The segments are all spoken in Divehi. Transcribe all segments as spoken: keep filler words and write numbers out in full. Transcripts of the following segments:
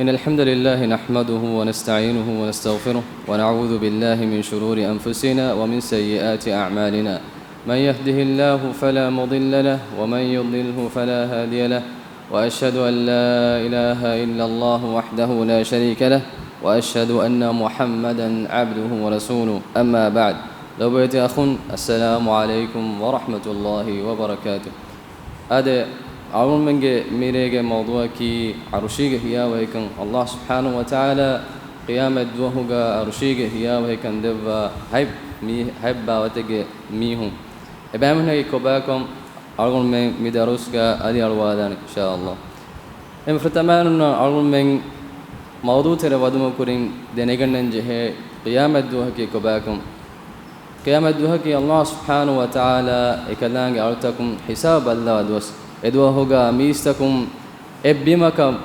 إن الحمد لله نحمده ونستعينه ونستغفره، ونعوذ بالله من شرور أنفسنا ومن سيئات أعمالنا. من يهده الله فلا مضل له، ومن يضلله فلا هادي له، وأشهد أن لا إله إلا الله وحده لا شريك له، وأشهد أن محمدا عبده ورسوله. أما بعد. ލޮބުވެތި އަޚުން، السلام عليكم ورحمة الله وبركاته. އާދެ، އަޅުގަނޑުމެންގެ މިރޭގެ މައުޟޫޢަކީ ޢަރުޝީގެ ހިޔާވަހިކަން. ﷲ ސުބްޙާނަހޫ ވަތަޢާލާ ޤިޔާމަތް ދުވަހުގަ ޢަރުޝީގެ ހިޔާވަހިކަން ދެއްވާ ހަތް މީ-، ހަތް ބާވަތެއްގެ މީހުން. އެބައިމީހުންނަކީ ކޮބާކަން އަޅުގަނޑުމެން މި ދަރުސްގަ އަލިއަޅުވާލާނެ، އިންޝާﷲ. އެންމެ ފުރަތަމައިން އަޅުގަނޑުމެން މައުޟޫޢު ތެރެ ވަދުމަކުރިން ދެނެގަންނަން ޖެހޭ ޤިޔާމަތް ދުވަހަކީ ކޮބާކަން. ޤިޔާމަތް ދުވަހަކީ ﷲ ސުބްޙާނަހޫ ވަތަޢާލާ އެކަލާނގެ އަޅުތަކުން ހިސާބު ބައްލަވާ ދުވަސް. އެ ދުވަހުގަ މީސްތަކުން އެއް ބިމަކަށް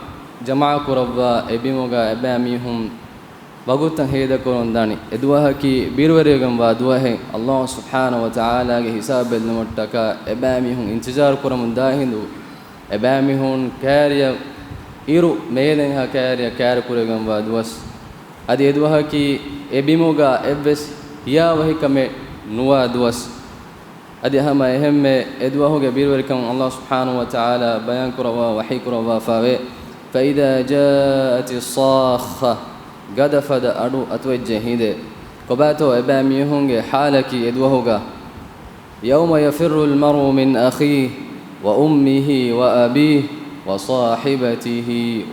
ޖަމާކުރައްވާ، އެ ބިމުގަ އެބައިމީހުން ވަގުތުތައް ހޭދަކުރަން ދާނީ. އެ ދުވަހަކީ ބިރުވެރިވެގެންވާ ދުވަހެއް. ﷲ ސުބްޙާނަހޫ ވަތަޢާލާގެ ހިސާބު ބެއްލުމަށްޓަކާ އެބައިމީހުން އިންތިޒާރު ކުރަމުން ދާ ހިނދު، އެބައިމީހުން ކައިރިއަށް އިރު މޭލެންހާ ކައިރިއަށް ކައިރި ކުރެވިގެންވާ ދުވަސް. އަދި އެ ދުވަހަކީ އެ ބިމުގަ އެއްވެސް ހިޔާވަހިކަމެއް ނުވާ ދުވަސް. އަދި ހަމަ އެހެންމެ އެ ދުވަހުގެ ބިރުވެރިކަން ﷲ ސުބްޙާނަހޫ ވަތަޢާލާ ބަޔާން ކުރައްވާ، ވަޙީ ކުރައްވާފައިވޭ. فإذا جاءت الصاخة، ގަދަފަދަ އަޑު އަތުވެއްޖެ ހިނދެއް. ކޮބާތޯ އެބައިމީހުންގެ ޙާލަކީ އެ ދުވަހުގަ؟ يوم يفر المرء من أخيه وأمه وأبيه وصاحبته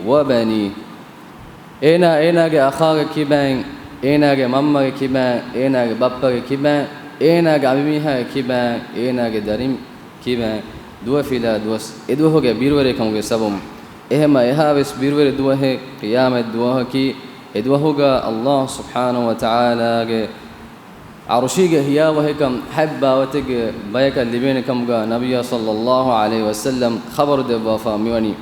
وبنيه. އޭނާ އޭނާގެ އަޚާގެ ކިބައިން، އޭނާގެ މަންމަގެ ކިބައިން، އޭނާގެ ބައްޕަގެ ކިބައިން، އޭނާގެ އަނބިމީހާގެ ކިބައިން، އޭނާގެ ދަރިން ކިބައިން ދުވެފިލާ ދުވަސް. އެ ދުވަހުގެ ބިރުވެރިކަމުގެ ސަބަބުން. އެހެމަ އެހާވެސް ބިރުވެރި ދުވަހެއް ޤިޔާމަތް ދުވަހަކީ. އެ ދުވަހުގަ ﷲ ސުބްޙާނަހޫ ވަތަޢާލާގެ ޢަރުޝީގެ ހިޔާވަހިކަން ހަތް ބާވަތެއްގެ ބަޔަކަށް ލިބޭނެ ކަމުގަ ނަބިއްޔާ ޞައްލައްލާހު ޢަލައިހި ވަސައްލަމް ޚަބަރު ދެއްވާފަ މިވަނީ.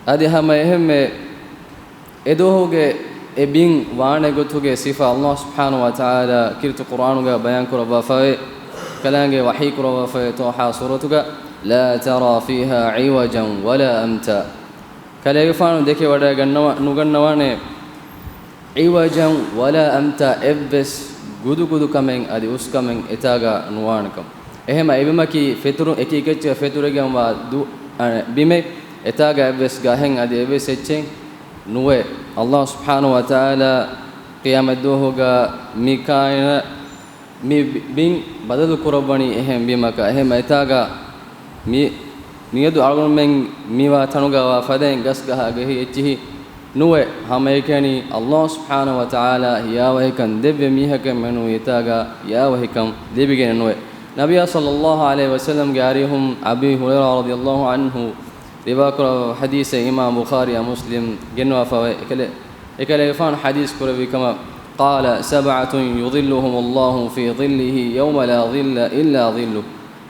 އަދި ހަމަ އެހެންމެ އެ ދުވަހުގެ އެ ބިން ވާނެ ގޮތުގެ ސިފަ ﷲ ސުބްޙާނަހޫ ވަތަޢާލާ ކީރިތި ޤުރްއާނުގަ ބަޔާން ކުރައްވާފައި، ކަލާނގެ ވަޙީ ކުރައްވާފައި ޠާހާ ސޫރަތުގަ، لا ترى فيها عوجا ولا أمتا. ކަލޭގެފާނު ދެކެ ވަޑައިގަންނަވާ-، ނުގަންނަވާނެ، عوجا ولا أمتا، އެއްވެސް ގުދުގުދުކަމެއް އަދި އުސްކަމެއް އެތާގަ ނުވާނެކަން. އެހެމަ އެބިމަކީ ފެތުރު-، އެކި އެކެއްޗަށް ފެތުރެގެންވާ ދު-، އަ، ބިމެއް. އެތާގަ އެއްވެސް ގަހެއް އަދި އެއްވެސް އެއްޗެއް ނުވޭ. ﷲ ސުބްޙާނަހޫ ވަތަޢާލާ ޤިޔާމަތްދުވަހުގަ މި ކާއިނަ މި ބި-، ބިން ބަދަލު ކުރައްވަނީ އެހެން ބިމަކަށް. އެހެމަ އެތާގަ މި-، މިއަދު އަޅުގަނޑުމެން މިވާ ތަނުގަ ވާ ފަދައިން ގަސްގަހާ ގެހި އެއްޗިހި ނުވެ، ހަމައެކަނި ﷲ ސުބްޙާނަހޫ ވަތަޢާލާ ހިޔާވަހިކަން ދެއްވި މީހަކަށް މެނުވީ އެތާގަ ހިޔާވަހިކަން ލިބިގެނެއް ނުވެ. ނަބިއްޔާ ޞައްލައްލާހު ޢަލައިހި ވަސައްލަމްގެ އަރިހުން އަބީ ހުރައިރާ ރަޟިޔައްލާހު ޢަންހު ރިވާކުރާ ޙަދީޘެއް އިމާމް ބުޚާރީ މުސްލިމް ގެންނަވާފަވޭ. އެކަލެ-، އެކަލޭގެފާނު ޙަދީޘް ކުރެއްވި ކަމަށް، قال سبعة يظلهم الله في ظله يوم لا ظل إلا ظله.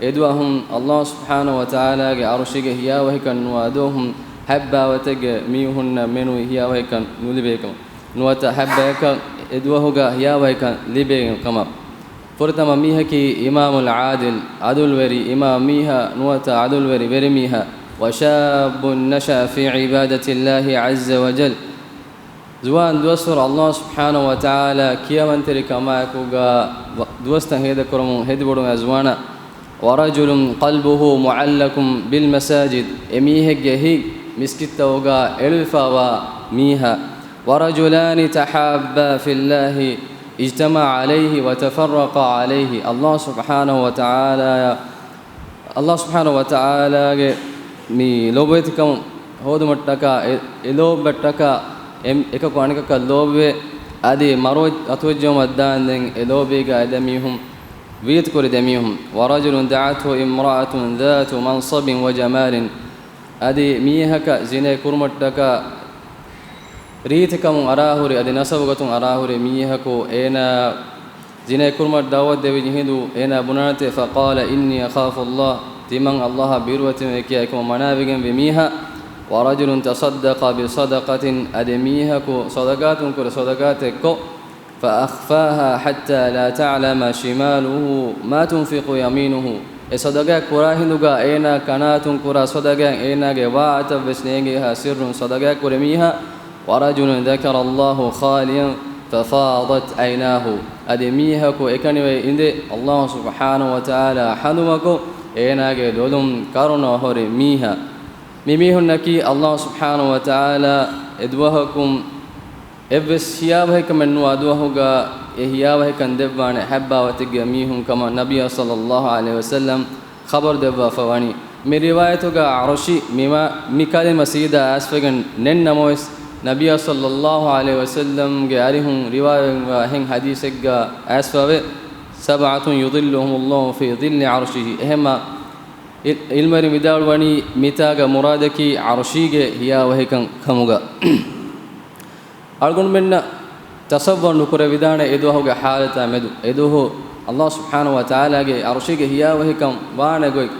އެދުވަހުން ﷲ ސުބްޙާނަހޫ ވަތަޢާލާގެ ޢަރުޝީގެ ހިޔާވަހިކަން ނުވާ ދުވަހުން ހަތް ބާވަތެއްގެ މީހުންނަށް މެނުވީ ހިޔާވަހިކަން ނުލިބޭކަމަށް. ނުވަތަ ހަތް ބަޔަކަށް އެދުވަހުގަ ހިޔާވަހިކަން ލިބޭ ކަމަށް. ފުރަތަމަ މީހަކީ އިމާމުލް ޢާދިލް، ޢަދުލުވެރި އިމާމް މީހާ ނުވަތަ ޢަދުލުވެރި ވެރިމީހާ، وشاب نشأ في عبادة الله عز وجل. ޒުވާން ދުވަސްވަރު ﷲ ސުބްޙާނަހޫ ވަތަޢާލާ ކިޔަވަންތެރިކަމާއެކުގަ ދުވަސްތައް ހޭދަކުރަމުން ހެދިވޮޑުވާ ޒުވާނާ. ورجل قلبه معلق بالمساجد، އެމީހެއްގެ ހިތް މިސްކިތްތައުގަ އެޅުވިފައިވާ މީހާ. ورجلان تحابا في الله اجتمعا عليه وتفرقا عليه. ﷲ ސުބްޙާނަހޫ ވަތަޢާލާ، ﷲ ސުބްޙާނަހޫ ވަތަޢާލާގެ މި ލޯބިވެތިކަން ހޯދުމަށްޓަކާ، އެ، އެ ލޯބިއަށްޓަކާ އެ-، އެކަކު އަނެކަކަށް ލޯބިވެ، އަދި މަރުވެ-، އަތުވެއްޖައުމަށް ދާންދެން އެ ލޯބީގަ އެ ދެމީހުން ވިޔަތުކުރި ދެމީހުން. ورجل دعته امرأة ذات منصب وجمال. އަދި މީހަކަށް ޒިނޭ ކުރުމަށްޓަކާ ރީތިކަމުން އަރާހުރި، އަދި ނަސަބުގަތުން އަރާހުރި މީހަކު އޭނާ ޒިނޭ ކުރުމަށް ދަޢުވަތު ދެވި ހިނދު އޭނާ ބުނާނެތެ، فقال إني أخاف الله، ތިމަން ﷲ އަށް ބިރުވެތިވޭ ކިޔާ އެކަމަށް މަނާވެގެންވި މީހާ. ورجل تصدق بصدقة، އަދި މީހަކު ޞަދަޤާތުން ކުރި ޞަދަޤާތެއް ކޮށް، فأخفاها حتى لا تعلم شماله ما تنفق يمينه. އެ ޞަދަޤާތް ކުރާ ހިނދުގަ އޭނާ ޤަނާޢަތުން ކުރާ ޞަދަޤާތް އޭނާގެ ވާހަކަތައް ވެސް ނޭނގޭހާ ސިއްރުން ޞަދަޤާތް ކުރި މީހާ، ورجل ذكر الله خاليا ففاضت عيناه. އަދި މީހަކު އެކަނިވެ އިނދެ ﷲ ސުބްޙާނަހޫ ވަތަޢާލާ ހަނދުމަކޮށް، އޭނާގެ ލޮލުން ކަރުނަ ހުރި މީހާ. މި މީހުންނަކީ ﷲ ސުބްޙާނަހޫ ވަތަޢާލާ އެ ދުވަހަކުން އެއްވެސް ހިޔާވަހިކަމެއް ނުވާ ދުވަހުގަ އެ ހިޔާވަހިކަން ދެއްވާނެ ހަތް ބާވަތެއްގެ މީހުން ކަމަށް ނަބިއްޔާ ޞައްލައްލާހު ޢަލައިހި ވަސައްލަމް ޚަބަރު ދެއްވާފަ ވަނީ. މި ރިވާޔަތުގަ ޢަރުޝި މި މާ-، މި ކަލިމަ ސީދާ އައިސްވެގެން ނެތް ނަމަވެސް، ނަބިއްޔާ ޞައްލައްލާހު ޢަލައިހި ވަސައްލަމްގެ އަރިހުން ރިވާޔަތްވާ އެހެން ޙަދީޘެއްގަ އައިސްފަވޭ، سبعة يظلهم الله في ظل عرشه. އެހެންމާ އި-، ޢިލްމުވެރިން ވިދާޅުވަނީ މިތާގަ މުރާދަކީ ޢަރުޝީގެ ހިޔާވަހިކަން ކަމުގަ. އަޅުގަނޑުމެންނަށް ތަޞައްވަރު ނުކުރެވިދާނެ އެ ދުވަހުގެ ޙާލަތާ މެދު. އެ ދުވަހު ﷲ ސުބްޙާނަހޫ ވަތަޢާލާގެ ޢަރުޝީގެ ހިޔާވަހިކަން ވާނެ ގޮތް.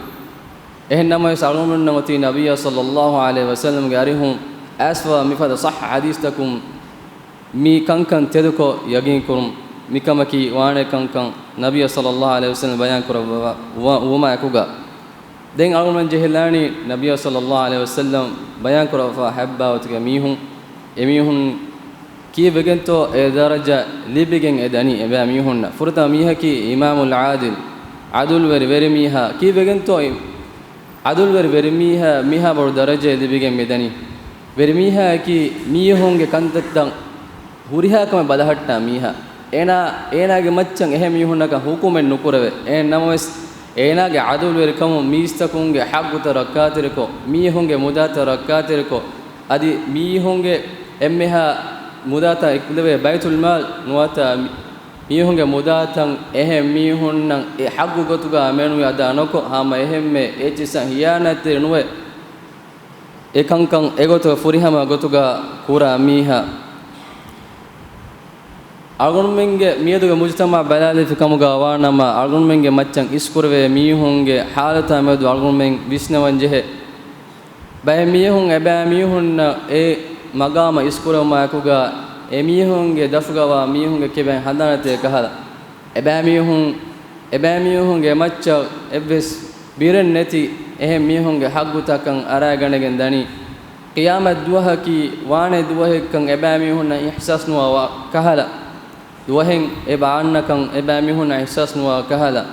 އެހެން ނަމަވެސް، އަޅުގަނޑުމެންނަށް އޮތީ ނަބިއްޔާ ޞައްލައްލާހު ޢަލައިހި ވަސައްލަމްގެ އަރިހުން އައިސްވާ މިފަދަ ޞައްޙަ ޙަދީޘްތަކުން މި ކަންކަން ތެދުކޮށް، ޔަގީންކުރުން، މިކަމަކީ ވާނެ ކަންކަން ނަބިއްޔާ ޞައްލައްލާހު ޢަލައިހި ވަސައްލަމް ބަޔާންކުރައްވަ-، ވަ-، ވުމާއެކުގަ. ދެން އަޅުގަނޑުމެން ޖެހިލާނީ ނަބިއްޔާ ޞައްލައްލާހު ޢަލައިހި ވަސައްލަމް ބަޔާންކުރައްވާ ހަތް ބާވަތުގެ މީހުން، އެމީހުން ކީއްވެގެންތޯ އެ ދަރަޖަ ލިބިގެން އެ ދަނީ އެބައިމީހުންނަށް. ފުރަތަމަ މީހަކީ އިމާމުލް ޢާދިލް، ޢަދުލުވެރި ވެރިމީހާ. ކީއްވެގެންތޯ އެ ޢަދުލުވެރި ވެރިމީހާ މިހާ ބޮޑު ދަރަޖައެއް ލިބިގެން މިދަނީ؟ ވެރިމީހާއަކީ މީހުންގެ ކަންތައްތައް ހުރިހާ ކަމެއް ބަލަހައްޓާ މީހާ. އޭނާ، އޭނާގެ މައްޗަށް އެހެން މީހުންނަކަށް ހުކުމެއް ނުކުރެވޭ. އެހެން ނަމަވެސް، އޭނާގެ ޢަދުލުވެރިކަމުން މީސްތަކުންގެ ޙައްޤުތައް ރައްކާތެރިކޮށް، މީހުންގެ މުދާތައް ރައްކާތެރިކޮށް، އަދި މީހުންގެ އެންމެހާ މުދާތައް އެކުލެވޭ ބައިތުލްމާލް ނުވަތަ މި-، މީހުންގެ މުދާތައް އެހެން މީހުންނަށް އެ ޙައްޤު ގޮތުގަ މެނުވީ އަދާ ނުކޮށް، ހަމަ އެހެންމެ އެއްޗިއްސަށް ހިޔާނާތްތެރި ނުވެ، އެ ކަންކަން އެގޮތަށް ފުރިހަމަ ގޮތުގަ ކުރާ މީހާ. އަޅުގަނޑުމެންގެ މިއަދުގެ މުޖުތަމަޢަށް ބަލާލެވި ކަމުގަ ވާނަމަ، އަޅުގަނޑުމެންގެ މައްޗަށް އިސްކުރެވޭ މީހުންގެ ޙާލަތާ މެދު އަޅުގަނޑުމެން ވިސްނަވަން ޖެހޭ. ބައެއް މީހުން އެބައިމީހުންނަށް އެ މަގާމަށް އިސްކުރެވުމާއެކުގަ، އެމީހުންގެ ދަށުގަވާ މީހުންގެ ކިބައިން ހަނދާނެތޭ ކަހަލަ، އެބައިމީހުން، އެބައިމީހުންގެ މައްޗަށް އެއްވެސް ބިރެއް ނެތި އެހެން މީހުންގެ ޙައްޤުތަކަށް އަރާގަނެގެން ދަނީ. ޤިޔާމަތް ދުވަހަކީ ވާނެ ދުވަހެއްކަން އެބައިމީހުންނަށް އިޙްސާސް ނުވާ ކަހަލަ، ދުވަހެއް އެބަ އަންނަކަން އެބައިމީހުންނަށް އިޙްސާސް ނުވާ ކަހަލަ،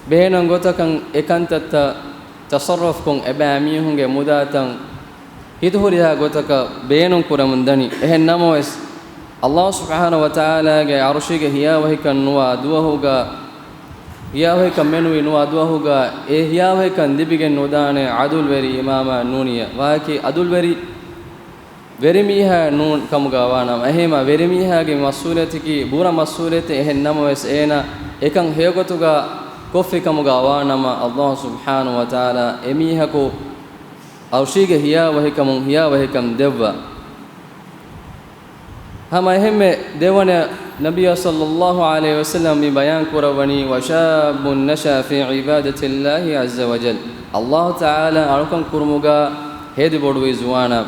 ބޭނުން ގޮތަކަށް އެ ކަންތައްތައް ތަޞައްރަފްކޮށް އެބައިމީހުންގެ މުދާތައް ހިތުހުރިހާ ގޮތަކަށް ބޭނުން ކުރަމުން ދަނީ. އެހެން ނަމަވެސް، ﷲ ސުބްޙާނަހޫ ވަތަޢާލާގެ ޢަރުޝީގެ ހިޔާވަހިކަން ނުވާ ދުވަހުގަ، ހިޔާވަހިކަން މެނުވި ނުވާ ދުވަހުގަ، އެ ހިޔާވަހިކަން ލިބިގެން ނުދާނެ ޢަދުލުވެރި އިމާމާ ނޫނިއްޔާ. ވާހަކައި ޢަދުލުވެރި ވެރިމީހާ ނޫން ކަމުގަ ވާނަމަ، އެހެންމަ ވެރިމީހާގެ މަސްއޫލިއްޔަތަކީ ބުރަ މަސްއޫލިއްޔަތެއް. އެހެން ނަމަވެސް، އޭނާ އެކަން ހެޔޮގޮތުގަ ކޮށްފި ކަމުގަ ވާނަމަ، ﷲ ސުބްޙާނަހޫ ވަތަޢާލާ އެމީހަކު ޢަރުޝީގެ ހިޔާވަހިކަމުން ހިޔާވަހިކަން ދެއްވާ. ހަމަ އެހެންމެ ދެވަނަ ނަބިއްޔާ ޞައްލައްލާހު ޢަލައިހި ވަސައްލަމް މި ބަޔާން ކުރައްވަނީ، وشاب نشأ في عبادة الله عز وجل. ﷲ ތަޢާލާ އަޅުކަން ކުރުމުގަ ހޭދި ބޮޑުވި ޒުވާނާ.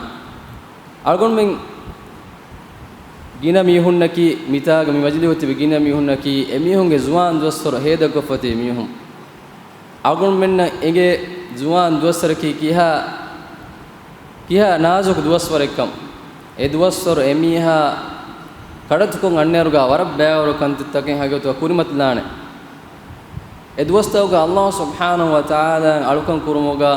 އަޅުގަނޑުމެން ގިނަ މީހުންނަކީ، މިތާގަ މި މަޖިލީހު ތިބި ގިނަ މީހުންނަކީ، އެމީހުންގެ ޒުވާން ދުވަސްވަރު ހޭދަކޮށްފަ ތިބި މީހުން. އަޅުގަނޑުމެންނަށް އެނގޭ ޒުވާން ދުވަސްވަރަކީ ކިހާ، ކިހާ ނާޒުކު ދުވަސްވަރެއްކަން. އެ ދުވަސްވަރު އެމީހާ ކަޑައްތުކޮށް އަންނައިރުގަ ވަރަށް ބައިވަރު ކަންތައްތަކެއް ހަގީގަތުގަ ކުރިމަތިލާނެ. އެ ދުވަސްތަކުގަ ﷲ ސުބްޙާނަހޫ ވަތަޢާލާ އަޅުކަން ކުރުމުގަ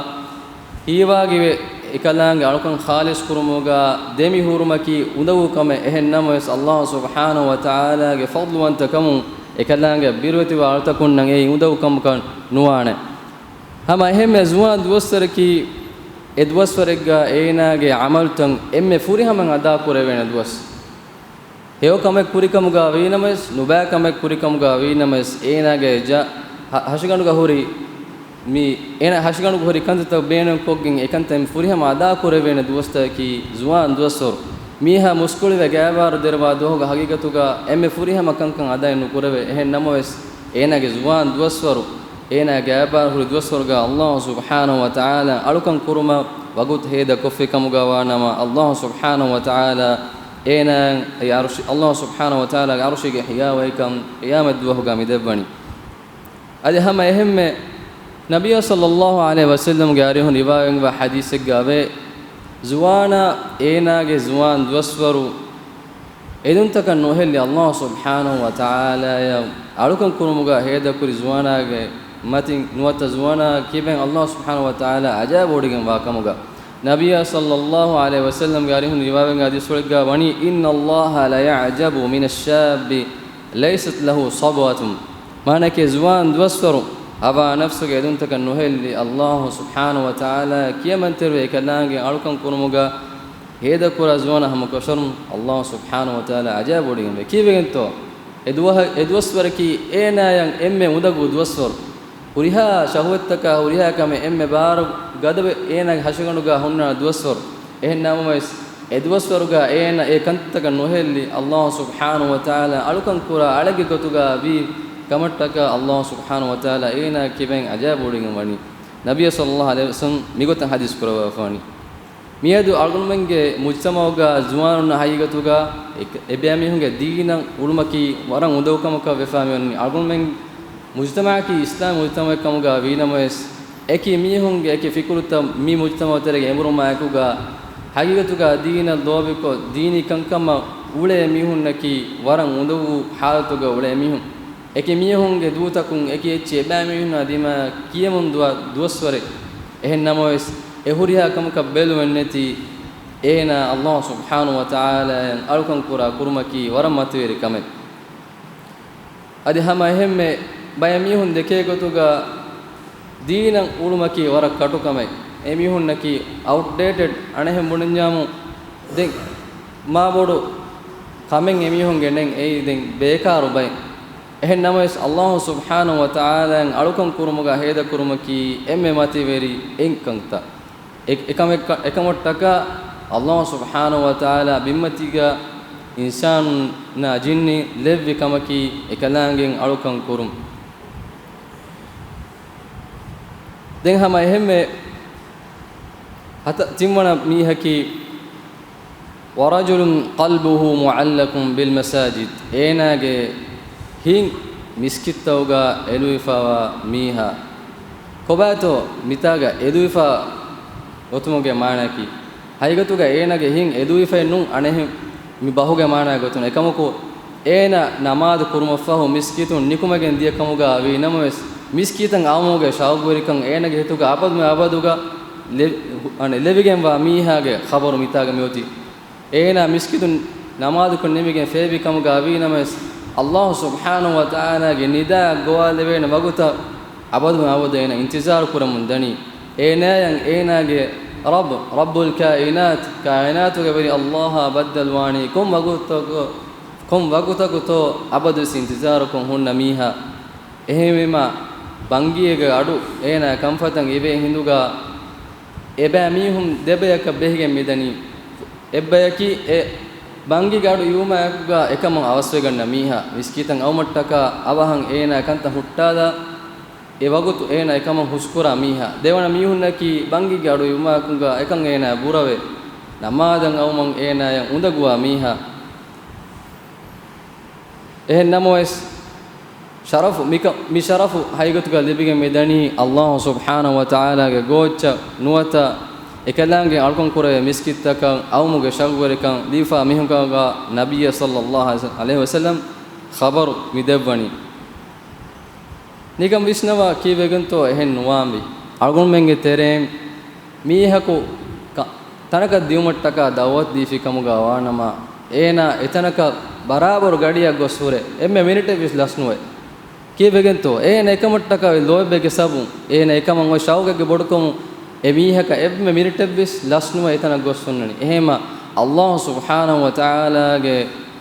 ހީވާގިވެ، އެކަލާނގެ އަޅުކަން ޚާލިޞް ކުރުމުގަ ދެމި ހުރުމަކީ އުނދަގޫ ކަމެއް. އެހެން ނަމަވެސް، ﷲ ސުބްޙާނަހޫ ވަތަޢާލާގެ ފަޟްލުވަންތަކަމުން އެކަލާނގެ ބިރުވެތިވާ އަޅުތަކުންނަށް އެއީ އުނދަގޫ ކަމަކަށް ނުވާނެ. ހަމަ އެހެންމެ ޒުވާން ދުވަސްވަރަކީ، އެ ދުވަސްވަރެއްގަ އޭނާގެ ޢަމަލުތައް އެންމެ ފުރިހަމައިން އަދާކުރެވޭނެ ދުވަސް. ހެޔޮ ކަމެއް ކުރިކަމުގަ ވީނަމަވެސް، ނުބައި ކަމެއް ކުރިކަމުގަ ވީނަމަވެސް، އޭނާގެ ޖަ-، ހަ-، ހަށިގަނޑުގަ ހުރި މި، އޭނާ ހަށިގަނޑުގަ ހުރި ކަންތައްތައް ބޭނުންކޮށްގެން އެކަންތައް ފުރިހަމަ އަދާކުރެވޭނެ ދުވަސްތަކަކީ ޒުވާން ދުވަސްވަރު. މީހާ މުސްކުޅިވެ ގާބާރު ދެރަވާ ދުވަހުގަ ހަގީގަތުގަ އެންމެ ފުރިހަމަ ކަންކަން އަދާއެއް ނުކުރެވޭ. އެހެން ނަމަވެސް، އޭނާގެ ޒުވާން ދުވަސްވަރު، އޭނާ ގާބާރު ހުރި ދުވަސްވަރުގަ ﷲ ސުބްޙާނަހޫ ވަތަޢާލާ އަޅުކަން ކުރުމަށް ވަގުތު ހޭދަ ކޮށްފި ކަމުގަ ވާނަމަ، ﷲ ސުބްޙާނަހޫ ވަތަޢާލާ އޭނާ އެ ޢަރުޝި، ﷲ ސުބްޙާނަހޫ ވަތަޢާލާގެ ޢަރުޝީގެ ހިޔާވަހިކަން ޤިޔާމަތް ދުވަހުގަ މި ދެއްވަނީ. އަދި ހަމަ އެހެންމެ ނަބިއްޔާ ޞައްލައްލާހު ޢަލައިހި ވަސައްލަމްގެ އަރިހުން ރިވާވެގެންވާ ޙަދީޘެއްގައި ވޭ، ޒުވާނާ އޭނާގެ ޒުވާން ދުވަސްވަރު އެދުންތަކަށް ނުހެއްލި ﷲ ސުބްޙާނަހު ވަތަޢާލާއަށް އަޅުކަން ކުރުމުގަ ހޭދަކުރި ޒުވާނާގެ މަތިން ނުވަތަ ޒުވާނާ ކިބައިން ﷲ ސުބްޙާނަހު ވަތަޢާލާ އަޖައިބުވޮޑިގެންވާ ކަމުގަ، ނަބިއްޔާ ޞައްލައްލާހު ޢަލައިހި ވަސައްލަމްގެ އަރިހުން ރިވާވެގެންވާ ޙަދީޘްފުޅެއްގައި ވަނީ، إن الله ليعجب من الشاب ليست له صبوة. މާނައަކީ، ޒުވާން ދުވަސްވަރު ހަވާ ނަފްސުގެ އެދުންތަކަށް ނުހެއްލި ﷲ ސުބްޙާނަހު ވަތަޢާލާ ކިޔަމަންތެރިވެ އެކަލާނގެ އަޅުކަން ކުރުމުގަ ހޭދަކުރާ ޒުވާނާ ހަމަކަށަވަރުން ﷲ ސުބްޙާނަހު ވަތަޢާލާ އަޖައިބުވޮޑިގެންވޭ. ކީއްވެގެންތޯ؟ އެ ދުވަހަ-، އެ ދުވަސްވަރަކީ އޭނާޔަށް އެންމެ އުނދަގޫ ދުވަސްވަރު. ހުރިހާ ޝަހުވަތްތަކާ ހުރިހާ ކަމެއް އެންމެ ބާރު ގަދަވެ އޭނާގެ ހަށިގަނޑުގަ ހުންނާ ދުވަސްވަރު. އެހެން ނަމަވެސް، އެ ދުވަސްވަރުގަ އޭނާ އެ ކަންތަކަށް ނުހެއްލި، ﷲ ސުބްޙާނަހު ވަތަޢާލާ އަޅުކަން ކުރާ އަޅެއްގެ ގޮތުގަ ވީ ކަމަށްޓަކާ، ﷲ ސުބްޙާނަހު ވަތަޢާލާ އޭނާ ކިބައިން އަޖައިބުވޮޑިގެން ވަނީ. ނަބިއްޔާ ޞައްލައްލާހު ޢަލައިހި ވަސައްލަމް މިގޮތަށް ޙަދީޘް ކުރައްވާފަ ވަނީ. މިއަދު އަޅުގަނޑުމެންގެ މުޖްތަމަޢުގަ ޒުވާނުންނަށް ހަގީގަތުގަ އެ-، އެބައިމީހުންގެ ދީނަށް އުޅުމަކީ ވަރަށް އުނދަގޫ ކަމަކަށް ވެފާ މިވަނީ. އަޅުގަނޑުމެން މުޖްތަމަޢަކީ އިސްލާމީ މުޖްތަމަޢެއް ކަމުގަ ވީނަމަވެސް، އެކި މީހުންގެ އެކި ފިކުރުތައް މި މުޖްތަމަޢު ތެރޭގަ އެނބުރުމާއެކުގަ، ހަގީގަތުގަ ދީނަށް ލޯބިކޮށް، ދީނީ ކަންކަމަށް އުޅޭ މީހުންނަކީ ވަރަށް އުނދަގޫ ޙާލަތުގަ އުޅޭ މީހުން. އެކި މީހުންގެ ދޫތަކުން އެކި އެއްޗެއް އެބައިމީހުންނާ ދިމާއަށް ކިޔަމުން ދުވާ ދުވަސްވަރެއް. އެހެން ނަމަވެސް، އެ ހުރިހާ ކަމަކަށް ބެލުމެއް ނެތި އޭނާ ﷲ ސުބްޙާނަހު ވަތަޢާލާއަށް އަޅުކަން ކުރާ ކުރުމަކީ ވަރަށް މަތިވެރި ކަމެއް. އަދި ހަމަ އެހެންމެ ބައެއް މީހުން ދެކޭ ގޮތުގަ ދީނަށް އުޅުމަކީ ވަރަށް ކަޓު ކަމެއް. އެ މީހުންނަކީ އައުޓްޑޭޓެޑް، އަނެއްހެން ބުނަންޏާމު، ދެން މާ ބޮޑު ކަމެއް އެ މީހުންގެ ނެތް، އެއީ ދެން ބޭކާރު ބައެއް. އެހެން ނަމަވެސް، ﷲ ސުބްޙާނަހު ވަތަޢާލާއަށް އަޅުކަން ކުރުމުގަ ހޭދަކުރުމަކީ އެންމެ މަތިވެރި އެއް ކަންތައް. އެ-، އެކަމެއް-، އެކަމަށްޓަކާ، ﷲ ސުބްޙާނަހު ވަތަޢާލާ ބިންމަތީގަ އިންސާނުންނާ ޖިންނި ލެއްވި ކަމަކީ އެކަލާނގެއިން އަޅުކަން ކުރުން. ދެން ހަމަ އެހެންމެ ހަތަ-، ތިންވަނަ މީހަކީ، ورجل قلبه معلق بالمساجد، އޭނާގެ ހިތް މިސްކިތްތަކުގަ އެލުވިފައިވާ މީހާ. ކޮބާތޯ މިތާގަ އެލުވިފަ އޮތުމުގެ މާނައަކީ؟ ހަގީގަތުގަ އޭނާގެ ހިތް އެލުވިފައެއް ނޫން އަނެއްހެން މި ބަހުގެ މާނައިގެ ގޮތުން. އެކަމަކު، އޭނާ ނަމާދު ކުރުމަށްފަހު މިސްކިތުން ނިކުމެގެން ދިޔަ ކަމުގަ ވީ ނަމަވެސް، މިސްކިތަށް އައުމުގެ ޝައުގުވެރިކަން އޭނާގެ ހިތުގަ އަބަދުމެ އަބަދުގަ ލެ-، އަނެއް ލެވިގެންވާ މީހާގެ ޚަބަރު މިތާގަ މިއޮތީ. އޭނާ މިސްކިތުން ނަމާދުކޮށް ނިމިގެން ފޭބި ކަމުގަ ވީ ނަމަވެސް، ﷲ ސުބްޙާނަހު ވަތަޢާލާގެ ނިދާއަށް ގޮވާލެވޭނެ ވަގުތަށް އަބަދު އަބަދު އޭނާ އިންތިޒާރު ކުރަމުން ދަނީ. އޭނާޔަށް އޭނާގެ ރައްބު، ރައްބުލް ކާއިނާތް، ކާއިނާތުގެ ވެރި ﷲ އާ ބައްދަލުވާނީ ކޮން ވަގުތަކު-، ކޮން ވަގުތަކުތޯ އަބަދުވެސް އިންތިޒާރުކޮށް ހުންނަ މީހާ. އެހެންވީމާ، ބަންގީގެ އަޑު އޭނާ ކަންފަތަށް އިވޭ ހިނދުގަ، އެބައިމީހުން ދެބަޔަކަށް ބެހިގެން މިދަނީ. އެއްބަޔަކީ އެ ބަންގީގެ އަޑު އިވުމާއެކުގަ އެކަމަށް އަވަސްވެގަންނަ މީހާ. މިސްކިތަށް އައުމަށްޓަކާ އަވަހަށް އޭނާ ކަންތައް ހުއްޓާލާ، އެ ވަގުތު އޭނާ އެކަމަށް ހުސްކުރާ މީހާ. ދެވަނަ މީހުންނަކީ ބަންގީގެ އަޑު އިވުމާއެކުގަ އެކަން އޭނާ ބުރަވެ، ނަމާދަށް އައުމަށް އޭނާޔަށް އުނދަގޫވާ މީހާ. އެހެން ނަމަވެސް، ޝަރަފު މިކަ-، މި ޝަރަފު ހަގީގަތުގަ ލިބިގެން މިދަނީ ﷲ ސުބްޙާނަހު ވަތަޢާލާގެ ގޯއްޗަށް ނުވަތަ އެކަލާނގެ އަޅުކަން ކުރެވޭ މިސްކިތްތަކަށް އައުމުގެ ޝައުގުވެރިކަން ލިބިފާ މީހުން ކަމުގަ ނަބިއްޔާ ޞައްލައްލާހު ޢަލައިހި ވަސައްލަމް ޚަބަރު މި ދެއްވަނީ. ނިކަން ވިސްނަވާ ކީއްވެގެންތޯ އެހެން ނުވާންވީ؟ އަޅުގަނޑުމެންގެ ތެރެއިން މީހަކު ކަ-، ތަނަކަށް ދިއުމަށްޓަކާ ދައުވަތު ދީފި ކަމުގަ ވާނަމަ، އޭނާ އެތަނަކަށް ބަރާބަރު ގަޑިއަށް ގޮސް ހުރެ އެންމެ މިނިޓެއްވެސް ލަސްނުވޭ. ކީއްވެގެންތޯ؟ އޭނަ އެކަމަށްޓަކާ ލޯތްބެއްގެ ސަބަބުން، އޭނަ އެކަމަށް އޮތް ޝައުގެއްގެ ބޮޑުކަމުން އެ މީހަކަށް އެންމެ މިނިޓެއްވެސް ލަސްނުވެ އެތަނަށް ގޮސް ހުންނަނީ. އެހެންމަ ﷲ ސުބްޙާނަހު ވަތަޢާލާގެ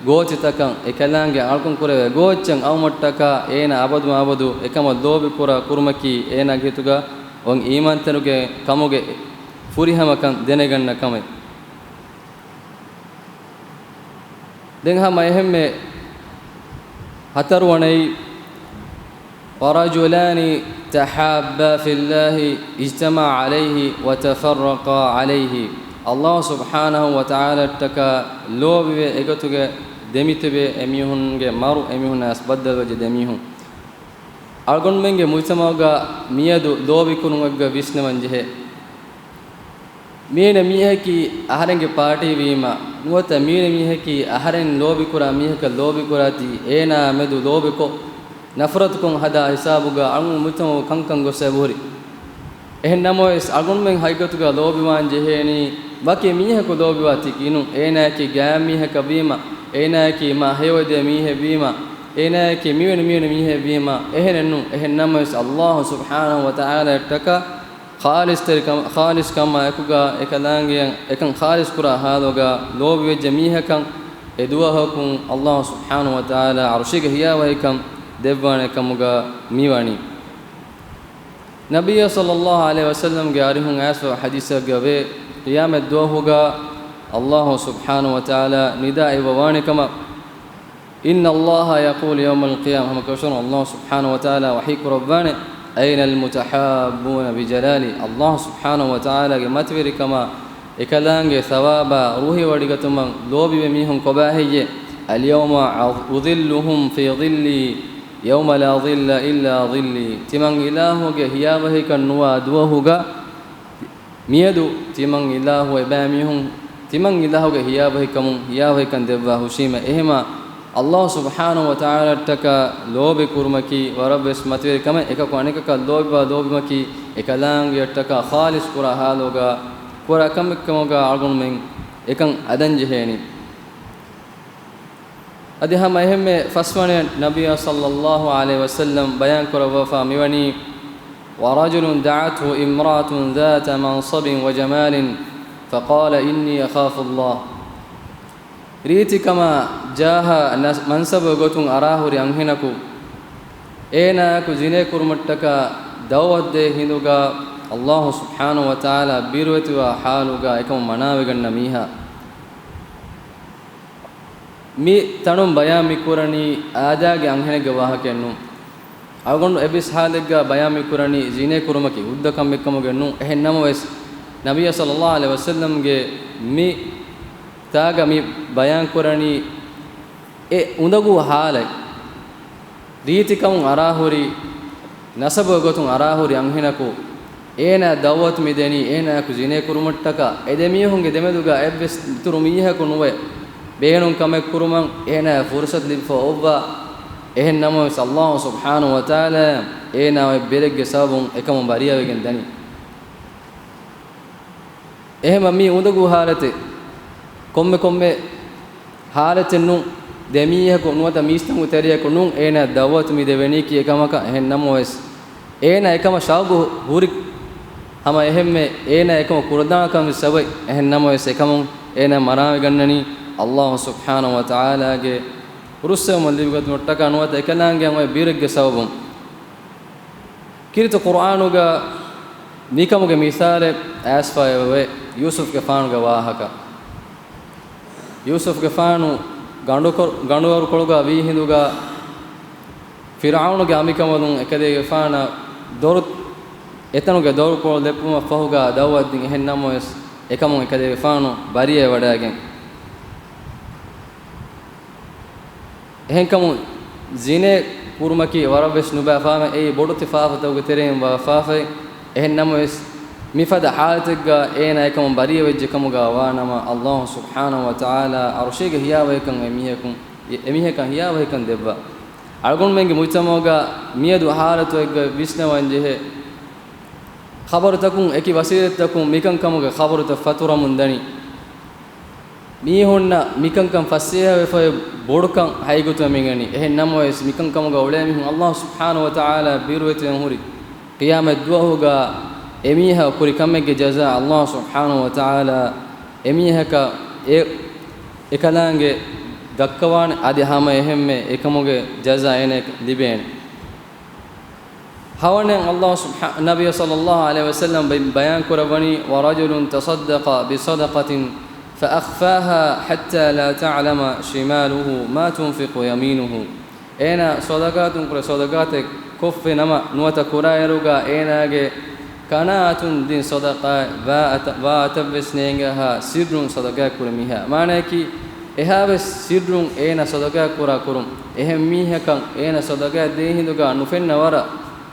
ގޯތިތަކަށް އެކަލާނގެ އަޅުކަން ކުރެވޭ ގޯއްޗަށް އައުމަށްޓަކާ އޭނާ އަބަދު އަބަދު އެކަމަށް ލޯބި ކުރާ ކުރުމަކީ އޭނާގެ ހިތުގަ އޮތް އީމާންތެރިކަމުގެ ފުރިހަމަކަން ދެނެގަންނަ ކަމެއް. ދެން ހަމަ އެހެންމެ ހަތަރުވަނައީ، ورجلان تحابا في الله اجتمعا عليه وتفرقا عليه. ﷲ ސުބްޙާނަހު ވަތަޢާލާއަށްޓަކާ ލޯބިވެ އެގޮތުގަ ދެމިތިބޭ އެމީހުންގެ މަރު އެމީހުންނާސް ބައްދަލުވެއްޖެ ދެމީހުން. އަޅުގަނޑުމެންގެ މުޖްތަމަޢުގަ މިއަދު ލޯބިކުރުމެއްގަ ވިސްނަވަން ޖެހޭ. މީނަ މީހަކީ އަހަރެންގެ ޕާޓީ ވީމަ، ނުވަތަ މީނަ މީހަކީ އަހަރެން ލޯބިކުރާ މީހަކަށް ލޯބިކުރާތީ، އޭނާ މެދު ލޯބިކޮށް، ނަފްރަތުކޮށް ހަދާ ހިސާބުގަ އަޅުގަނޑު މުޖްތަމަޢު ކަންކަން ގޮސް އެބަހުރި. އެހެން ނަމަވެސް، އަޅުގަނޑުމެން ހަގީގަތުގަ ލޯބިވާން ޖެހޭނީ، ވަކި މީހަކު ލޯބިވާތީކީ ނޫން. އޭނާއަކީ ގާތް މީހަކަށް ވީމަ، އޭނާއަކީ މާ ހެޔޮއެދޭ މީހެއް ވީމަ، އޭނާއަކީ މިވެނި މިވެނި މީހެއް ވީމަ، އެހެނެއް ނޫން. އެހެން ނަމަވެސް، ﷲ ސުބްޙާނަހޫ ވަތަޢާލާއަށްޓަކާ ޚާލިޞްތެރިކަމ، ޚާލިޞްކަމާ އެކުގަ އެކަލާނގެއަށް އެކަން ޚާލިޞްކުރާ ޙާލުގަ ލޯބިވެއްޖެ މީހަކަށް އެ ދުވަހަކުން ﷲ ސުބްޙާނަހޫ ވަތަޢާލާ ޢަރުޝީގެ ހިޔާވަހިކަން ދެއްވާނެ ކަމުގަ މިވަނީ. ނަބިއްޔާ ޞައްލައްލާހު ޢަލައިހި ވަސައްލަމްގެ އަރިހުން އައިސްފަ ޙަދީޘެއްގަ ވޭ، ޤިޔާމަތް ދުވަހުގަ ﷲ ސުބްޙާނަހޫ ވަތަޢާލާ ނިދާ އިއްވަވާނެ ކަމަށް، إن الله يقول يوم القيامة، ހަމަ ކަށަވަރުން ﷲ ސުބްޙާނަހޫ ވަތަޢާލާ ވަޙީ ކުރައްވާނެ، أين المتحابون بجلالي، ﷲ ސުބްޙާނަހޫ ވަތަޢާލާގެ މަތިވެރިކަމާ އެކަލާނގެ ޘަވާބާ ރުހިވޮޑިގަތުމަށް ލޯބިވޭ މީހުން ކޮބާހެއްޔޭ؟ اليوم أظلهم في ظلي يوم لا ظل إلا ظلي، ތިމަން އިލާހުގެ ހިޔާވަހިކަން ނުވާ ދުވަހުގަ، މިއަދު ތިމަން އިލާހު އެބައިމީހުން ތިމަން އިލާހުގެ ހިޔާވަހިކަމުން ހިޔާވަހިކަން ދެއްވާ ހުށީމަ، އެހެމަ ﷲ ސުބްޙާނަހޫ ވަތަޢާލާއަށްޓަކާ ލޯބި ކުރުމަކީ ވަރަށްވެސް މަތިވެރި ކަމެއް. އެކަކު އަނެކަކަށް ލޯބިވާ ލޯބިވުމަކީ އެކަލާނގެއަށްޓަކާ ޚާލިޞް ކުރާ ޙާލުގަ ކުރާ ކަމެއްކަމުގަ އަޅުގަނޑުމެން އެކަން ހަދަން ޖެހޭނީ. އަދި ހަމަ އެހެންމެ ފަސްވަނަ ނަބިއްޔާ ޞައްލައްލާހު ޢަލައިހި ވަސައްލަމް ބަޔާން ކުރައްވާފަ މިވަނީ، ورجل دعته امرأة ذات منصب وجمال فقال إني أخاف الله. ރީތިކަމާ ޖާހާ ނަސް-، މަންސަބުގެ ގޮތުން އަރާހުރި އަންހެނަކު، އޭނާއަކު ޒިނޭ ކުރުމަށްޓަކާ ދަޢުވަތު ދޭ ހިނދުގަ، ﷲ ސުބްޙާނަހޫ ވަތަޢާލާ ބިރުވެތިވާ ޙާލުގަ އެކަމުން މަނާވެގަންނަ މީހާ. މި ތަނުން ބަޔާން މި ކުރަނީ އާދައިގެ އަންހެނެއްގެ ވާހަކައެއް ނޫން. އަޅުގަނޑު އެއްވެސް ޙާލެއްގަ ބަޔާން މި ކުރަނީ ޒިނޭ ކުރުމަކީ ހުއްދަ ކަމެއް ކަމުގަ ނޫން. އެހެން ނަމަވެސް، ނަބިއްޔާ ޞައްލައްލާހު ޢަލައިހި ވަސައްލަމްގެ މި ތާގަ މި ބަޔާން ކުރަނީ އެ އުނދަގޫ ޙާލެއް. ރީތިކަމުން އަރާހުރި، ނަސަބުގެ ގޮތުން އަރާހުރި އަންހެނަކު، އޭނާ ދަޢުވަތު މި ދެނީ އޭނާއަކު ޒިނޭ ކުރުމަށްޓަކާ، އެ ދެމީހުންގެ ދެމެދުގަ އެއްވެސް އިތުރު މީހަކު ނުވެ، ބޭނުން ކަމެއް ކުރުމަށް އޭނާއަށް ފުރުޞަތު ލިބިފަ އޮއްވާ. އެހެން ނަމަވެސް، ﷲ ސުބްޙާނަހޫ ވަތަޢާލާ އޭނާ އޮތް ބިރެއްގެ ސަބަބުން އެކަމުން ބަރީއަވެގެން ދަނީ. އެހެމަ މީ އުނދަގޫ ޙާލަތެއް. ކޮންމެ ކޮންމެ ޙާލަތެއް ނޫން، ދެމީހަކު ނުވަތަ މީސްތަކުން ތެރެއަކު ނޫން އޭނާ ދަޢުވަތު މި ދެވެނީކީ އެކަމަކަށް. އެހެން ނަމަވެސް، އޭނާ އެކަމަށް ޝައުގު ހުރި ހަމަ އެހެންމެ އޭނާ އެކަމަށް ކުރަދާނަކަން ވެސް ސަބަބެއް. އެހެން ނަމަވެސް، އެކަމުން އޭނާ މަނާވެގަންނަނީ ﷲ ސުބްޙާނަހޫ ވަތަޢާލާގެ ރުއްސެވުމަށް ލިބިގަތުމަށްޓަކާ ނުވަތަ އެކަލާނގެއަށް އޮތް ބިރެއްގެ ސަބަބުން. ކީރިތި ޤުރްއާނުގަ މިކަމުގެ މިސާލެއް އައިސްފައިވެވޭ، ޔޫސުފްގެފާނުގެ ވާހަކަ. ޔޫސުފްގެފާނު ގަނޑުކޮ-، ގަނޑުވަރުކޮޅުގަ ވީ ހިނދުގަ، ފިރްޢައުނުގެ އަނބިކަނބަލުން އެކަލޭގެފާނަށް ދޮރު، އެތަނުގެ ދޮރުކޮޅު ލެއްޕުމަށް ފަހުގަ ދަޢުވަތު ދިން. އެހެން ނަމަވެސް، އެކަމުން އެކަލޭގެފާނު ބަރީއަވެވަޑައިގެން. އެހެންކަމުން، ޒިނޭ ކުރުމަކީ ވަރަށްވެސް ނުބައި ފާފައެއް. އެއީ ބޮޑުތި ފާފަތަކުގެ ތެރެއިން ވާ ފާފައެއް. އެހެން ނަމަވެސް، މިފަދަ ޙާލަތެއްގަ އޭނާ އެކަމުން ބަރީއަވެއްޖެ ކަމުގަ ވާނަމަ، ﷲ ސުބްޙާނަހޫ ވަތަޢާލާ ޢަރުޝީގެ ހިޔާވަހިކަން އެމީހަކުން، އެމީހަކަށް ހިޔާވަހިކަން ދެއްވާ. އަޅުގަނޑުމެންގެ މުޖްތަމަޢުގަ މިއަދު ޙާލަތުއެއްގަ ވިސްނަވަން ޖެހޭ. ޚަބަރުތަކުން، އެކި ވަސީލަތްތަކުން މިކަންކަމުގެ ޚަބަރުތައް ފަތުރަމުން ދަނީ. މީހުންނަށް މިކަންކަން ފަސޭހަވެފައި ބޮޑުކަން ހައިގަތުމަށް މިނގަނީ. އެހެން ނަމަވެސް، މިކަންކަމުގަ އުޅޭ މީހުން ﷲ ސުބްޙާނަހޫ ވަތަޢާލާ ބިރުވެތިވެން ހުރި ޤިޔާމަތް ދުވަހުގަ އެމީހާ ކުރި ކަމެއްގެ ޖަޒާ ﷲ ސުބްޙާނަހޫ ވަތަޢާލާ އެމީހަކަށް އެ، އެކަލާނގެ ދައްކަވާނެ. އަދި ހަމަ އެހެންމެ އެކަމުގެ ޖަޒާ އޭނަޔަކަށް ލިބޭނެ. ހަވަނެއް ﷲ ސުބްޙާ-، ނަބިއްޔާ ޞައްލައްލާހު ޢަލައިހި ވަސައްލަމް ބަ-، ބަޔާން ކުރައްވަނީ، ورجل تصدق بصدقة فأخفاها حتى لا تعلم شماله ما تنفق يمينه. އޭނާ ޞަދަޤާތުން ކުރެ ޞަދަޤާތެއް ކޮށްފި ނަމަ، ނުވަތަ ކުރާއިރުގަ އޭނާގެ ކަނާއަތުން ދިން ޞަދަޤާތް ވާ އަތަ-، ވާ އަތަށްވެސް ނޭނގާހާ ސިއްރުން ޞަދަޤާތް ކުރި މީހާ. މާނަޔަކީ، އެހާވެސް ސިއްރުން އޭނަ ޞަދަޤާތް ކުރާ ކުރުން، އެހެން މީހަކަށް އޭނަ ޞަދަޤާތް ދޭ ހިނދުގަ ނުފެންނަ ވަރަށް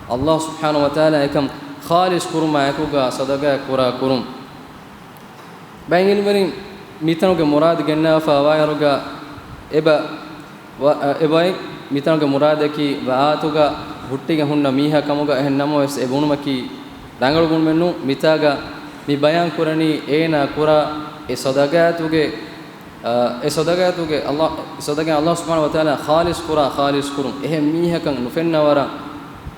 ﷲ ސުބްޙާނަހޫ ވަތަޢާލާ އެކަން ޚާލިޞް ކުރުމާ އެކުގަ ޞަދަޤާތް ކުރާ ކުރުން. ބައެއް ޢިލްމުވެރިން މިތަނުގެ މުރާދު ގެންނާފަ ވާއިރުގަ އެބަ ވަ-، އެބައި މިތަނުގެ މުރާދަކީ ވައާތުގަ ހުއްޓިގެން ހުންނަ މީހާ ކަމުގަ. އެހެން ނަމަވެސް އެ ބުނުމަކީ ރަނގަޅު ބުނުމެއް ނޫން. މިތާގަ މި ބަޔާން ކުރަނީ އޭނާ ކުރާ އެ ޞަދަޤާތުގެ، އަ، އެ ޞަދަޤާތުގެ ﷲ، ޞަދަޤާތް ﷲ ސުބްޙާނަހޫ ވަތަޢާލާ ޚާލިޞް ކުރާ ޚާލިޞް ކުރުން، އެހެން މީހަކަށް ނުފެންނަ ވަރަށް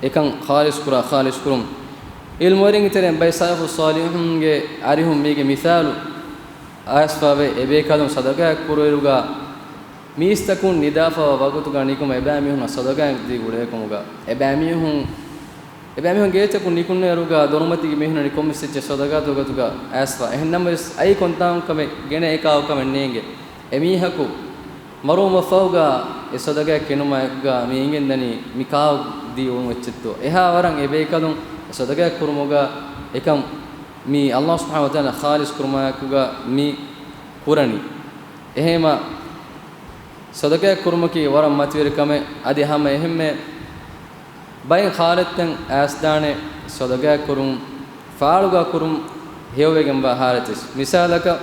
އެކަން ޚާލިޞް ކުރާ ޚާލިޞް ކުރުން. ޢިލްމުވެރިންގެ ތެރެއިން ބައެއް ސަލަފުއް ޞާލިޙުންގެ އަރިހުން މީގެ މިސާލު އައިސްފަވޭ. އެބޭކަލުން ޞަދަޤާތް ކުރުއިރުގަ މީސްތަކުން ނިދާފަވާ ވަގުތުގަ ނިކުމެ އެބައިމީހުންނަށް ޞަދަޤާތް ދީ ގުޅޭ ކަމުގަ، އެބައިމީހުން، އެބައިމީހުން ގޭތަކުން ނިކުންނައިރުގަ ދޮރުމަތީގެ މީހުންނަށް ނިކުމެ އެއްޗެއް ޞަދަޤާތު ވަގުތުގަ އައިސްފަ. އެހެން ނަމަވެސް އައި ކޮންތާކު ކަމެއް ގެނެ އެކާ ކަމެއް ނޭނގެ. އެ މީހަކު މަރުވުމަށްފަހުގަ އެ ޞަދަޤާތް ކިނުމާ އެކުގަ މި އެނގެންދަނީ މި ކާކު ދީ އުޅުނު އެއްޗެއްތޯ. އެހާ ވަރަށް އެބޭކަލުން އެ ޞަދަޤާތް ކުރުމުގަ އެކަން މި ﷲ ސުބްޙާނަހޫ ވަތަޢާލާ ޚާލިޞް ކުރުމާ އެކުގަ މި ކުރަނީ. އެހެންމަ ޞަދަޤާތް ކުރުމަކީ ވަރަށް މަތިވެރި ކަމެއް. އަދި ހަމަ އެހެންމެ ބައެއް ޙާލަތްތައް އައިސްދާނެ ޞަދަޤާތް ކުރުން، ފާޅުގަ ކުރުން ހެޔޮވެގެންވާ ޙާލަތެއް. މިސާލަކަށް،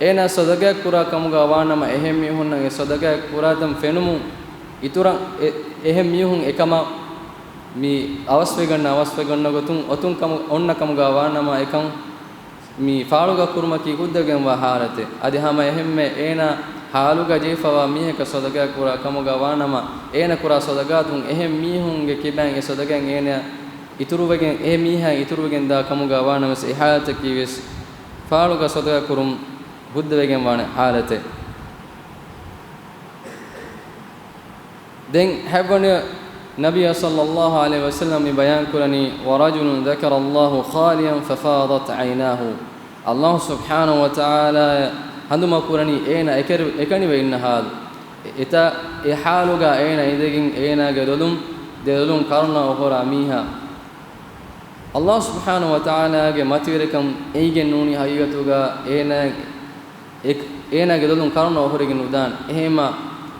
އޭނާ ޞަދަޤާތް ކުރާ ކަމުގަ ވާނަމަ، އެހެން މީހުންނަށް އެ ޞަދަޤާތް ކުރާތަން ފެނުމުން އިތުރަށް އެ-، އެހެން މީހުން އެކަމަށް މި އަވަސްވެގަންނަ، އަވަސްވެގަންނަ ގޮތުން އޮތުން ކަމު އޮންނަ ކަމުގަ ވާނަމަ، އެކަން މި ފާޅުގަ ކުރުމަކީ ހުއްދަވެގެންވާ ޙާލަތެއް. އަދި ހަމަ އެހެންމެ އޭނާ ޙާލުގަ ޖެހިފަވާ މީހަކަށް ޞަދަޤާތް ކުރާ ކަމުގަ ވާނަމަ، އޭނާ ކުރާ ޞަދަޤާތުން އެހެން މީހުންގެ ކިބައިން އެ ޞަދަޤާތް އޭނާ އިތުރުވެގެން، އެ މީހާ އިތުރުވެގެން ދާ ކަމުގަ ވާނަމަވެސް، އެ ޙާލަތަކީ ވެސް ފާޅުގަ ޞަދަޤާތް ކުރުން ހުއްދަވެގެންވާނެ ޙާލަތެއް. ދެން ހަތްވަނަ ނަބިއްޔާ ޞައްލައްލާހު ޢަލައިހި ވަސައްލަމް މި ބަޔާން ކުރަނީ، وَرَجُلٌ ذَكَرَ اللَّهَ خَالِيًا فَفَاضَتْ عَيْنَاهُ. ﷲ ސުބްޙާނަހޫ ވަތަޢާލާ ހަނދުމަކުރަނީ އޭނާ އެކެރު-، އެކަނިވެ އިންނަ ޙާލު. އެތާ އެ ޙާލުގަ އޭނާ އިނދެގެން އޭނާގެ ލޮލުން ދެ ލޮލުން ކަރުނަ އޮހޮރާ މީހާ. ﷲ ސުބްޙާނަހޫ ވަތަޢާލާގެ މަތިވެރިކަން އެނގިގެން ނޫނީ ހަގީގަތުގަ އޭނާ އެކް-، އޭނާގެ ލޮލުން ކަރުނަ އޮހޮރިގެން ނުދާނެ. އެހެންމަ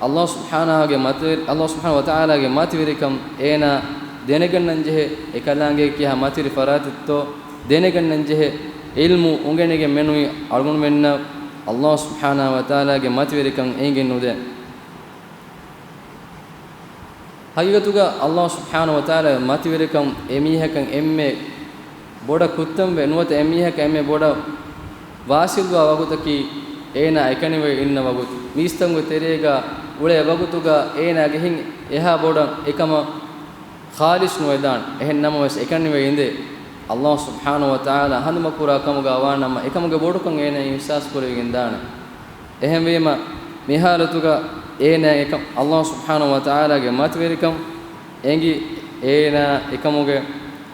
ﷲ ސުބްޙާނަހޫގެ މަތިވެރި-، ﷲ ސުބްޙާނަހޫ ވަތަޢާލާގެ މަތިވެރިކަން އޭނާ ދެނެގަންނަންޖެހޭ، އެކަލާނގެ ކިހާ މަތިވެރި ފަރާތެއްތޯ ދެނެގަންނަންޖެހޭ ޢިލްމު އުނގެނިގެން މެނުވީ އަޅުގަނޑުމެންނަށް ﷲ ސުބްޙާނަހޫ ވަތަޢާލާގެ މަތިވެރިކަން އެނގިގެން ނުދޭ. ހަގީގަތުގަ ﷲ ސުބްޙާނަހޫ ވަތަޢާލާގެ މަތިވެރިކަން އެމީހަކަށް އެންމެ ބޮޑަށް ކުއްތަންވެ ނުވަތަ އެމީހަކަށް އެންމެ ބޮޑަށް ވާޞިލްވާ ވަގުތަކީ އޭނާ އެކަނިވެ އިންނަ ވަގުތު. މީސްތަކުގެ ތެރޭގަ އުޅޭ ވަގުތުގަ އޭނާގެ ހިތް އެހާ ބޮޑަށް އެކަމަށް ޚާލިޞް ނުވެދާނެ. އެހެން ނަމަވެސް އެކަނިވެ އިނދެ، ﷲ ސުބްޙާނަހޫ ވަތަޢާލާ ހަނދުމަކުރާ ކަމުގަ ވާނަމަ، އެކަމުގެ ބޮޑުކަން އޭނާ އިޙްސާސް ކުރެވިގެން ދާނެ. އެހެންވީމަ، މި ޙާލަތުގަ އޭނާ އެކަ-، ﷲ ސުބްޙާނަހޫ ވަތަޢާލާގެ މަތިވެރިކަން އެނގި، އޭނާ އެކަމުގެ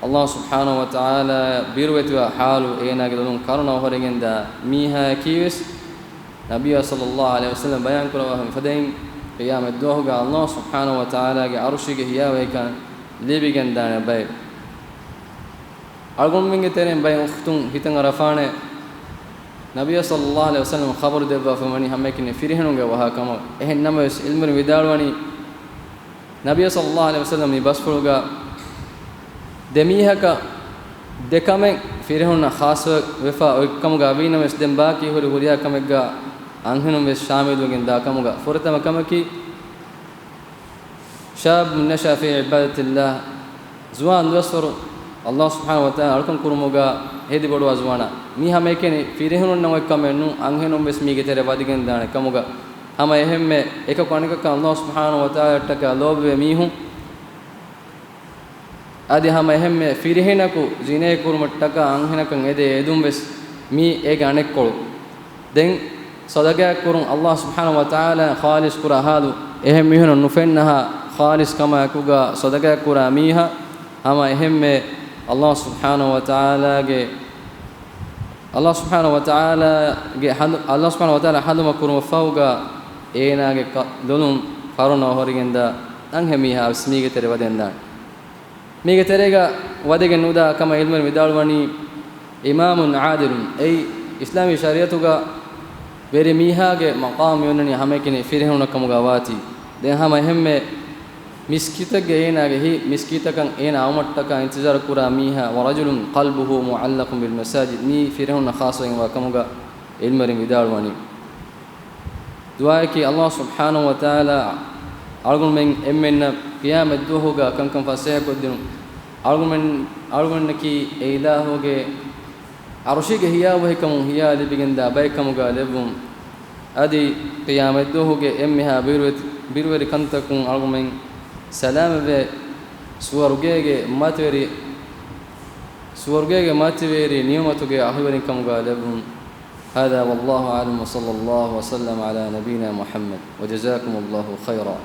ﷲ ސުބްޙާނަހޫ ވަތަޢާލާ ބިރުވެތިވާ ޙާލު، އޭނާގެ ލޮލުން ކަރުނަ އޮހޮރިގެންދާ މީހާއަކީވެސް، ނަބިއްޔާ ޞައްލައްލާހު ޢަލައިހި ވަސައްލަމަ ބަޔާން ކުރައްވާފަ މިފަދައިން، ޤިޔާމަތް ދުވަހުގަ ﷲ ސުބްޙާނަހޫ ވަތަޢާލާގެ ޢަރުޝީގެ ހިޔާވަހިކަން ލިބިގެންދާނެ ބައެއް. އަޅުގަނޑުމެންގެ ތެރެއިން ބައެއް އުޚްތުން ހިތަށް އަރާފާނެ، ނަބިއްޔާ ޞައްލައްލާހު ޢަލައިހި ވަސައްލަމަ ޚަބަރު ދެއްވާފަ ވަނީ ހަމައެކަނި ފިރިހެނުންގެ ވަހާ ކަމަށް. އެހެން ނަމަވެސް، ޢިލްމުވެރިން ވިދާޅުވަނީ، ނަބިއްޔާ ޞައްލައްލާހު ޢަލައިހި ވަސައްލަމަ މި ބަސްފުޅުގަ ދެ މީހަކަށް ދެ ކަމެއް ފިރިހެނުންނަށް ޚާއްޞަވެފަ އޮތް ކަމުގަ ވީނަމަވެސް، ދެން ބާކީ ހުރި ހުރިހާ ކަމެއްގަ އަންހެނުން ވެސް ޝާމިލުވެގެން ދާ ކަމުގަ. ފުރަތަމަ ކަމަކީ، شاب نشأ في عبادة الله، ޒުވާން ދުވަސްވަރު ﷲ ސުބްޙާނަހޫ ވަތަޢާލާ އަޅުކަން ކުރުމުގަ ހެދި ބޮޑުވާ ޒުވާނާ. މީ ހަމައެކަނި ފިރިހެނުންނަށް އޮތް ކަމެއް ނޫން، އަންހެނުން ވެސް މީގެ ތެރެ ވަދެގެން ދާނެ ކަމުގަ. ހަމަ އެހެންމެ އެކަކު އަނެކަކަށް ﷲ ސުބްޙާނަހޫ ވަތަޢާލާއަށްޓަކާ ލޯބިވޭ މީހުން، އަދި ހަމަ އެހެންމެ ފިރިހެނަކު ޒިނޭ ކުރުމަށްޓަކާ އަންހެނަކަށް އެދޭ އެދުން ވެސް މީ އޭގެ އަނެއްކޮޅު. ދެން ޞަދަޤާތް ކުރުން ﷲ ސުބްޙާނަހޫ ވަތަޢާލާ ޚާލިޞް ކުރާ ޙާލު، އެހެން މީހުންނަށް ނުފެންނަހާ ޚާލިޞް ކަމާ އެކުގަ ޞަދަޤާތް ކުރާ މީހާ، ހަމަ އެހެންމެ ﷲ ސުބްޙާނަހޫ ވަތަޢާލާގެ، ﷲ ސުބްޙާނަހޫ ވަތަޢާލާގެ ޙަނދު، ﷲ ސުބްޙާނަހޫ ވަތަޢާލާ ޙަނދުމަ ކުރުމަށްފަހުގަ އޭނާގެ ކަ-، ލޮލުން ކަރުނަ އޮހޮރިގެންދާ އަންހެން މީހާ ވެސް މީގެ ތެރެ ވަދެންދާނެ. މީގެ ތެރޭގަ ވަދެގެން ނުދާ ކަމަށް ޢިލްމުވެރިން ވިދާޅުވަނީ، އިމާމުން ޢާދިލުން، އެއީ އިސްލާމީ ޝަރީޢަތުގަ ވެރި މީހާގެ މަޤާމު މިއޮންނަނީ ހަމައެކަނި ފިރިހެނުންނަށް ކަމުގަ ވާތީ. ދެން ހަމަ އެހެންމެ މިސްކިތެއްގެ އޭނާގެ ހިތް މިސްކިތަކަށް އޭނާ އައުމަށްޓަކާ އިންތިޒާރު ކުރާ މީހާ، ورجل قلبه معلق بالمساجد، މީ ފިރިހެނުންނަށް ޚާއްޞަވެގެންވާ ކަމުގަ ޢިލްމުވެރިން ވިދާޅުވަނީ. ދުޢާއަކީ، ﷲ ސުބްޙާނަހޫ ވަތަޢާލާ އަޅުގަނޑުމެން އެންމެންނަށް ޤިޔާމަތް ދުވަހުގަ ކަންކަން ފަސޭހަކޮށްދިނުން، އަޅުގަނޑުމެން، އަޅުގަނޑަކީ އެ އިލާހުގެ ޢަރުޝީގެ ހިޔާވަހިކަމުން ހިޔާ ލިބިގެންދާ ބައެއްކަމުގަ ލެއްވުން. އަދި ޤިޔާމަތްދުވަހުގެ އެންމެހާ ބިރުވެ-، ބިރުވެރި ކަންތަކުން އަޅުގަނޑުމެން ސަލާމަތްވެ، ސުވަރުގޭގެ މަތިވެރި، ސުވަރުގޭގެ މަތިވެރި ނިޢުމަތުގެ އަހުލުވެރިން ކަމުގަ ލެއްވުން. هذا والله أعلم وصلى الله وسلم على نبينا محمد وجزاكم الله خيرا.